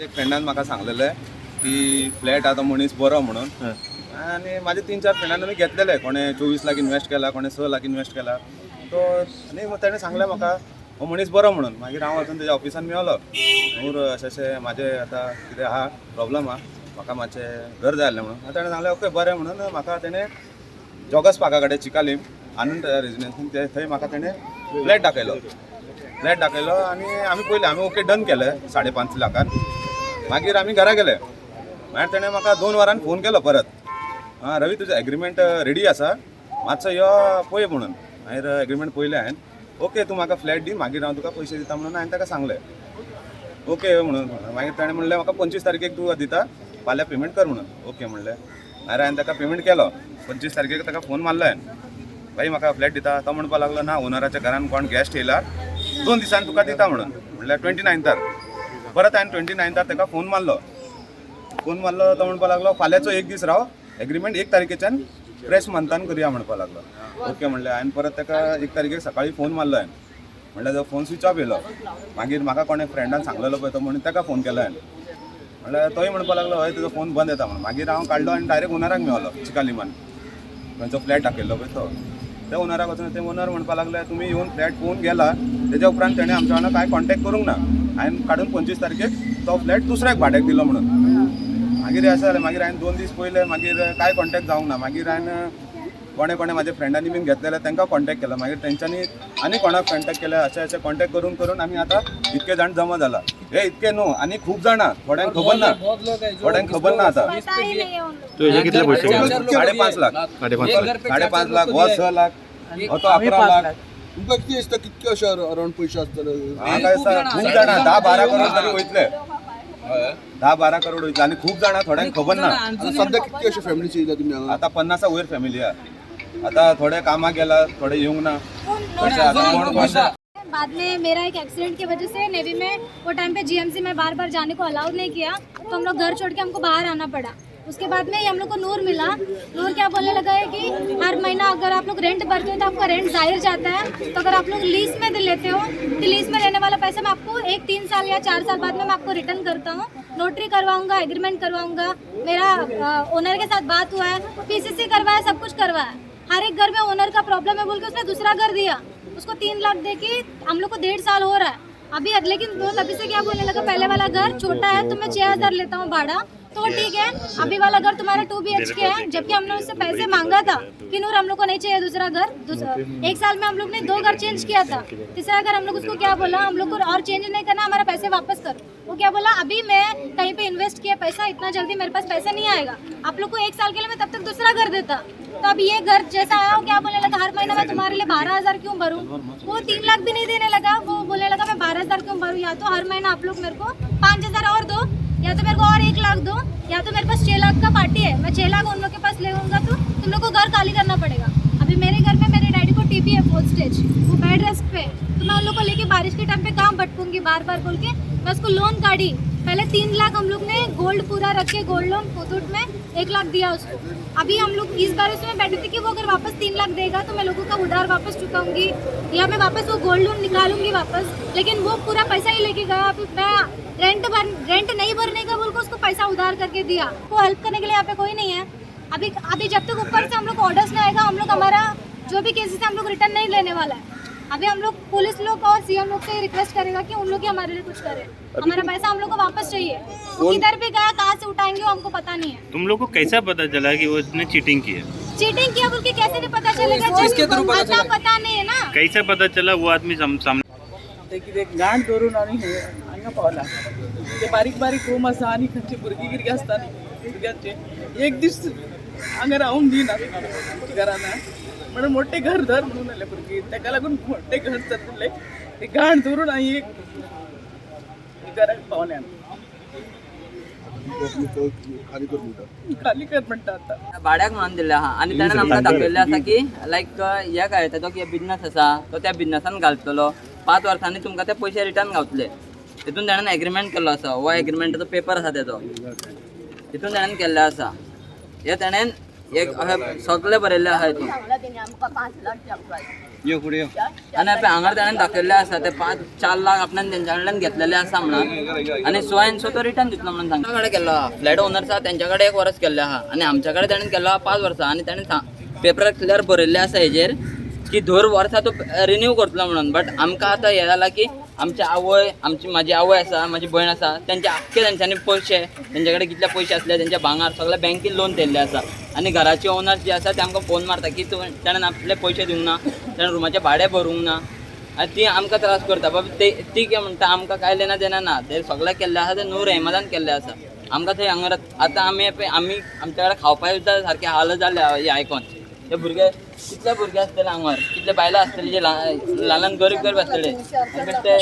एक फ्रेंडान म्हाका सांगलेलें की फ्लॅट आतां मनीस बरो म्हणून आनी म्हाजे तीन चार फ्रेंडान आमी घेतलेले. कोणें 24 लाख इन्वेस्ट केला, कोणें 6 लाख इन्वेस्ट केला. तो आनी तेणें सांगलें म्हाका हो मनीस बरो म्हणून. मागीर हांव वचून तेज्या ऑफिसान मेवलो. नूर अशें अशें म्हाजें आतां कितें आहा प्रॉब्लम आहा, म्हाका मातशें घर जाय आसलें म्हणून. तेणें सांगलें ओके बरें म्हणून. म्हाका तेणें जॉगस पार्का कडेन चिकालीम आनंद रेजिडेन्सीन थंय म्हाका तेणें फ्लॅट दाखयलो. फ्लॅट दाखयलो आनी आमी पयलें आमी ओके डन केलें 5.5 लाखान. मागीर आमी घरा गेले. मागीर तेणें म्हाका 2 वरान फोन केलो परत, आं रवी तुजो एग्रीमेंट रेडी आसा, मातसो यो पळय म्हणून. मागीर एग्रीमेंट पळयलें हांवें, ओके तूं म्हाका फ्लॅट दी मागीर हांव तुका पयशे दिता म्हणून हांवें ताका सांगलें. ओके म्हणून. मागीर ताणें म्हणलें म्हाका 25 तारखेक तूं दिता, फाल्यां पेमेंट कर म्हणून. ओके म्हणलें. मागीर हांवें ताका पेमेंट केलो. 25 तारखेक ताका फोन मारलो हांवें, भाई म्हाका फ्लॅट दिता. तो म्हणपाक लागलो ना ओनराच्या घरान कोण गेस्ट येयला, 2 दिसान तुका दिता म्हणून. म्हणल्यार 29 परत हांवें 29 ताका फोन मारलो. फोन मारलो तो म्हणपाक लागलो फाल्यांचो एक दीस राव, एग्रीमेंट 1 तारखेच्यान फ्रेश मंथान करुया म्हणपाक लागलो. ओके म्हणलें. हांवें परत ताका 1 तारखेक सकाळी फोन मारलो हांवें, म्हणल्यार तो फोन स्विच ऑफ येयलो. मागीर म्हाका कोणें फ्रेंडान सांगलेलो पळय तो म्हणून ताका फोन केलो हांवें. म्हणल्यार तोय म्हणपाक लागलो हय तुजो फोन बंद येता म्हणून. मागीर हांव काडलो आनी डायरेक्ट ओनराक मेवलो चिकालिमान, खंयचो फ्लॅट दाखयल्लो पळय तो. त्या ओनराक वचून ते ओनर म्हणपाक लागले तुमी येवन फ्लॅट पळोवन गेला तेज्या उपरांत तेणें आमच्या वांगडा कांय कॉन्टेक्ट करूंक ना. हांवें काडून 25 तारखेक तो फ्लॅट दुसऱ्याक भाड्याक दिलो म्हणून. मागीर अशें जालें. मागीर हांवें 2 दीस पयले, मागीर कांय कॉन्टेक्ट जावंक ना. मागीर हांवें कोणें कोणें म्हाज्या फ्रेंडांनी बीन घेतलेले तांकां कॉन्टेक्ट केलो. मागीर तेंच्यांनी आनी कोणाक कॉन्टेक्ट केले. अशें अशें कॉन्टेक्ट करून करून आमी आतां इतके जाण जमा जाला. हे इतके न्हू आनी खूब जाणां, थोड्यांक खबर ना, थोड्यांक खबर ना आतां. तुझे कितले पैसे गेले? 5.5 लाख. 5.5 लाख हो 6 लाख हो तो 11 लाख. तुमकां कितें दिसता कितके अशे अराउंड पयशे आसतले? म्हाका दिसता खूब जाणां 10-12 करोड तरी वयतले, 10-12 करोड वयतले. आनी खूब जाणां थोड्यांक खबर ना. आतां सद्या कितके अशे फॅमिलीचे येयला तुमी हांगा? आतां 50 वयर फॅमिली आहा. आतां थोडे कामाक गेला, थोडे येवंक ना. तशें आतां कोण कशें. बाद में मेरा एक एक्सीडेंट की वजह से नेवी में वो टाइम पे जीएमसी में बार बार जाने को अलाउड नहीं किया, तो हम लोग घर छोड़ के हमको बाहर आना पड़ा. उसके बाद में ही हम लोग को नूर मिला. नूर क्या बोलने लगा है कि हर महीना अगर आप लोग रेंट भरते हो तो आपका रेंट जाहिर जाता है, तो अगर आप लोग लीज में दे लेते हो तो लीज में लेने वाला पैसा मैं आपको 1 3 साल या 4 साल बाद में मैं आपको रिटर्न करता हूँ. नोटरी करवाऊंगा, एग्रीमेंट करवाऊंगा. मेरा ओनर के साथ बात हुआ है, पीसीसी करवाया, सब कुछ करवाया. हर एक घर में ओनर का प्रॉब्लम है बोल के उसने दूसरा घर दिया. उसको 3 लाख दे के हम लोग को 1.5 साल हो रहा है अभी. लेकिन वो तभी से क्या बोलने लगा, पहले वाला घर छोटा है तो मैं 6000 लेता हूँ भाड़ा, तो वो ठीक है. अभी वाला घर तुम्हारा 2 BHK है, जबकि हमने उससे पैसे मांगा था कि नूर हम लोग को नहीं चाहिए दूसरा घर. दूसरा 1 साल में हम लोग ने 2 घर चेंज किया था. तीसरा घर हम लोग उसको क्या बोला, हम लोग को और चेंज नहीं करना, हमारा पैसे वापस करो. वो क्या बोला, अभी मैं कहीं पे इन्वेस्ट किया पैसा, इतना जल्दी मेरे पास पैसा नहीं आएगा, आप लोग को 1 साल के लिए मैं तब तक दूसरा घर देता. तो अब ये घर जैसा आया वो क्या बोलने लगा, हर महीना मैं तुम्हारे लिए 12,000 क्यों भरूं. वो 3 लाख भी नहीं देने लगा. वो बोलने लगा मैं 12,000 क्यों भरूं, या तो हर महीना आप लोग मेरे को 5,000 और दो, या तो मेरे को और 1 लाख दो, या तो मेरे पास 6 लाख का पार्टी है, मैं 6 लाख उन लोग के पास ले लूँगा तो तुम लोग को घर खाली करना पड़ेगा. अभी मेरे घर में मेरे डैडी को टीबी है 4th stage, वो बेड रेस्ट पे है, तो मैं उन लोग को लेके बारिश के टाइम पे कहाँ भटकूंगी बार बार बोल के मैं उसको लोन काढ़ी. पहले 3 लाख हम लोग ने गोल्ड पूरा रख के गोल्ड लोन मुथूट में 1 लाख दिया उसको. अभी हम लोग इस बार उसमें बैठे थे कि वो अगर वापस 3 लाख देगा तो मैं लोगों का उधार वापस चुकाऊंगी या मैं वापस वो गोल्ड लोन निकालूंगी वापस. लेकिन वो पूरा पैसा ही लेके गया. अभी मैं रेंट नहीं भरने का बोल के उसको पैसा उधार करके दिया. वो हेल्प करने के लिए यहाँ पे कोई नहीं है. अभी अभी जब तक ऊपर से हम लोग ऑर्डर्स नहीं आएगा, हम लोग हमारा जो भी केसेस है हम लोग रिटर्न नहीं लेने वाला है. अभी हम लोग पुलिस लोग और सीएम लोग से रिक्वेस्ट करेगा कि उन लोग ही हमारे लिए कुछ करे. हमारा पैसा हम लोग को वापस चाहिए. वो किधर भी गया, कहाँ से उठाएंगे वो हमको पता नहीं है. तुम लोग को कैसा पता चला कि वो उसने चीटिंग की है? चीटिंग किया बोल के कैसे नहीं पता चलेगा जब आता पता नहीं है ना. कैसा पता चला वो आदमी सामने? ते कितें घाण दवरून आनी हे हांगा पावला. ते बारीक बारीक रूम आसा आनी खंयची भुरगीं किरगीं आसता न्ही भुरग्यांचे, एक दीस हांगा रावूंक दिना घरान. म्हणून मोठें घर धर म्हणून आले भुरगीं, ताका लागून मोठें घर धर म्हणलें. ते घाण दवरून आनी एक घराक पावले आमी. खाली कर म्हणटा? खाली कर म्हणटा आतां. भाड्याक म्हणून दिल्लें आहा आनी ताणें आमकां दाखयल्लें आसा की लायक हे काय ताचो कितें बिजनस आसा तो त्या बिजनसान घालतलो, 5 वर्सांनी तुमकां ते पयशे रिटर्न गावतले. तितून ताणें एग्रीमेंट केल्लो आसा. हो एग्रीमेंटाचो पेपर आसा तेजो, तितून ताणें केल्लें आसा. हे ताणें एक अशें सगळें बरयल्लें आसा हितून. सांगला तेणी आमकां 5 लाख. यो फुडें यो. आनी पळय हांगार ताणें दाखयल्लें आसा ते 5-4 लाख आपल्यान तेंच्या कडल्यान घेतलेले आसा म्हणून, आनी सो एन सो तो रिटर्न दितलो म्हणून सांगता. कडेन केल्लो आहा फ्लॅट ओनर्स आहा तेंच्या कडेन 1 वर्स केल्लें आहा आनी आमच्या कडेन ताणें केल्लो आहा 5 वर्सां. आनी ताणें पेपरार क्लियर बरयल्लें आसा हेजेर की दर वर्सा तो रिन्यू करतलो म्हणून. बट आमकां आतां हें जालां की आमची आवय, आमची म्हाजी आवय आसा, म्हाजी भयण आसा, तेंचे आख्खे तेंच्यांनी पयशे, तेंचे कडेन कितले पयशे आसले तेंच्या भांगार सगळे बँकेन लोन दिल्ले आसा. आनी घराचे ओनर जे आसा ते आमकां फोन मारता की तूं ताणें आपले पयशे दिवंक ना, ताणें रुमाचें भाडें भरूंक ना, आनी ती आमकां त्रास करता. बाबा ती कितें म्हणटा आमकां कांय लेना देना ना, ते सगळें केल्लें आसा तें नूर अहमदान केल्लें आसा. आमकां थंय हांगा आतां आमी आमी आमच्या कडेन खावपाक सुद्दां सारकें हाल जाले हें आयकोन. ते भुरगे कितले भुरगे आसतले हांगार, कितले बायलां आसतली जे ल्हान ल्हान गरीब गरीब आसतले. ते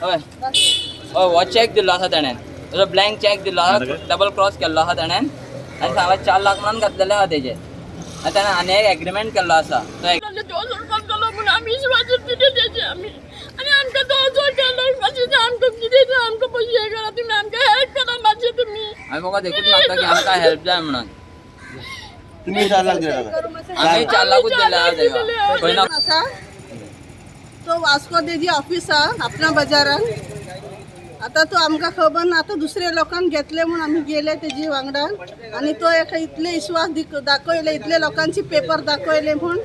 हय हय हो चॅक दिल्लो आसा तेणें, तसो ब्लँक चॅक दिल्लो आसा, डबल क्रॉस केल्लो आसा तेणें, आनी सांगला 4 लाख म्हणून घातलेले आसा तेजेर. आनी तेणें आनी एक एग्रीमेंट केल्लो आसा तो आमी दिले आमी आनी आमकां तो असो केलो मातशें आमकां कितें आमकां पयशे हे करा तुमी, आमकां हेल्प करा मातशें तुमी. आमी फकत एकूच मागता की आमकां हेल्प जाय म्हणून. तुम्ही 4 लाख दिले ताका? आमी 4 लाखूच दिले आहा तेका, खंय ना. आसा तो वास्को तेजी ऑफिस आहा आपणा बाजारान. आतां तो आमकां खबर ना, आतां दुसऱ्या लोकांक घेतले म्हूण आमी गेले तेजी वांगडा, आनी तो एक इतले विश्वास दाखयले, इतले लोकांची पेपर दाखयले म्हूण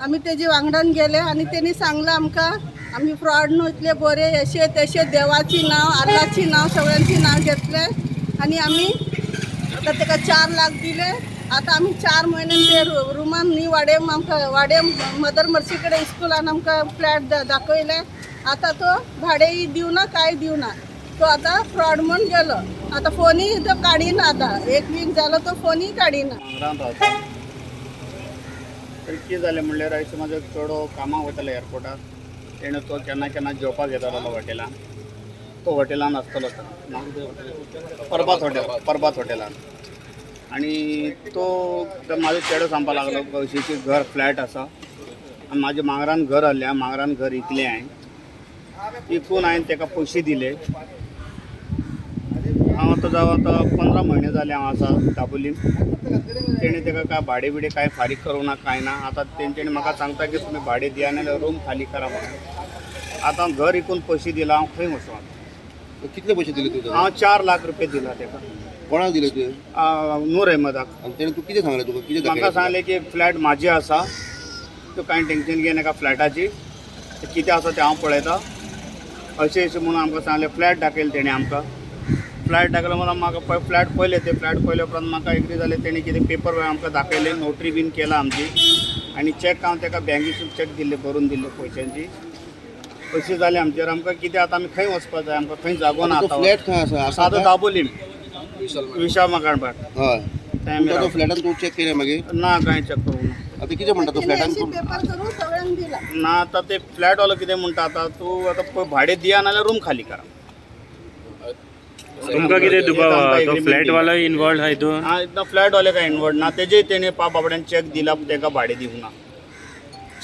आमी तेजी वांगडान गेले. आनी तेणी सांगलां आमकां आमी फ्रॉड न्हू, इतले बरे अशे तशे देवाची नांव, आल्लाची नांव, सगळ्यांची नांव घेतले आनी आमी आतां तेका 4 लाख दिले. आतां आमी 4 म्हयने ते रुमान न्ही वाडेम आमकां वाडेम मदर मर्सी कडेन इस्कुलान आमकां फ्लॅट दाखयले. आतां तो भाडेंय दिवना, कांय दिवना, तो आतां फ्रॉड म्हूण गेलो. आतां फोनूय तो काडिना, आतां 1 वीक जालो तो फोनूय काडिना. मांगरान रावता. तर कितें जालें म्हणल्यार आयज म्हाजो चेडो कामाक वतालो एअरपोर्टार, तेणें तो केन्ना केन्ना जेवपाक येतालो हॉटेलान, तो हॉटेलान आसतलो परबात हॉटेल, परबात हॉटेलान. आनी तो म्हाजो चेडो सांगपाक लागलो अशी अशी घर फ्लॅट आसा आनी म्हाज्या मांगरान घर आहलें, मांगरान घर इकलें हांवें, इकून हांवें तेका पयशे दिले. हांव आतां जावं आतां 15 म्हयने जाले हांव आसा दाबोलीम. तेणें तेका काय भाडें बिडें कांय फारीक करूंक ना, कांय ना. आतां तेंच्यांनी म्हाका सांगता की तुमी भाडें दिया नाल्यार रूम खाली करा म्हणून. आतां हांव घर इकून पयशे दिला, हांव खंय वचूं आतां? कितले पयशे दिले तुका? हांव 4 लाख रुपये दिला तेका. कोणाक दिले तुवें? नूर अहमदाक. आनी तेणें तुका कितें सांगलें? तुका कितें म्हाका सांगलें की फ्लॅट म्हाजी आसा, तूं कांय टेंशन घेयनाका फ्लॅटाची, कितें आसा तें हांव पळयता अशें अशें म्हणून आमकां सांगलें. फ्लॅट दाखयलें तेणें आमकां, फ्लॅट दाखयलो म्हणून म्हाका पळय फ्लॅट पळयलें, ते फ्लॅट पळयले उपरांत म्हाका एग्री जालें. तेणें कितें पेपर आमकां दाखयले, नोटरी बीन केला आमची, आनी चॅक हांव तेका बँकेसून चॅक दिल्ले, भरून दिल्ले पयशांची. अशें जालें आमचेर. आमकां कितें आतां आमी खंय वचपाक जाय, आमकां खंय जागो ना. आतां फ्लॅट खंय आसा? आतां दाबोलीम विशाल मकाणपाट. हय, तो फ्लॅटान तूं चॅक केलें मागीर? ना, कांय चॅक करूंक ना. आतां कितें म्हणटा तो फ्लॅटान? पेपर करून सगळ्यांक दिला ना. आतां ते फ्लॅटवालो कितें म्हणटा, आतां तूं आतां भाडें दिया नाल्यार रूम खाली करा. तुमकां कितें दुबाव आहा तो फ्लॅट वालो इनवॉल्व आहा हितून? ना, फ्लॅटवाले काय इनवॉल्व ना. तेजे तेणे पा बाबड्यान चॅक दिला तेका, भाडें दिवंक ना.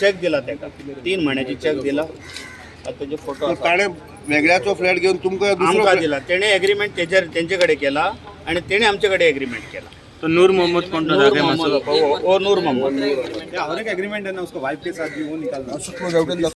चॅक दिला तेका, 3 म्हयन्याची चॅक दिला. तेजे फोटो. ताणें वेगळ्याचो फ्लॅट घेवन तुमकां आमकां दिला. तेणे एग्रीमेंट तेजेर तेंचे कडेन केला आनी तेणे आमचे कडेन एग्रीमेंट केला. तो नूर मोहम्मद कौन था? नूर मोहम्मद, ओ नूर मोहम्मद. और एक एग्रीमेंट है ना उसको वाइफ के साथ भी, वो निकालना.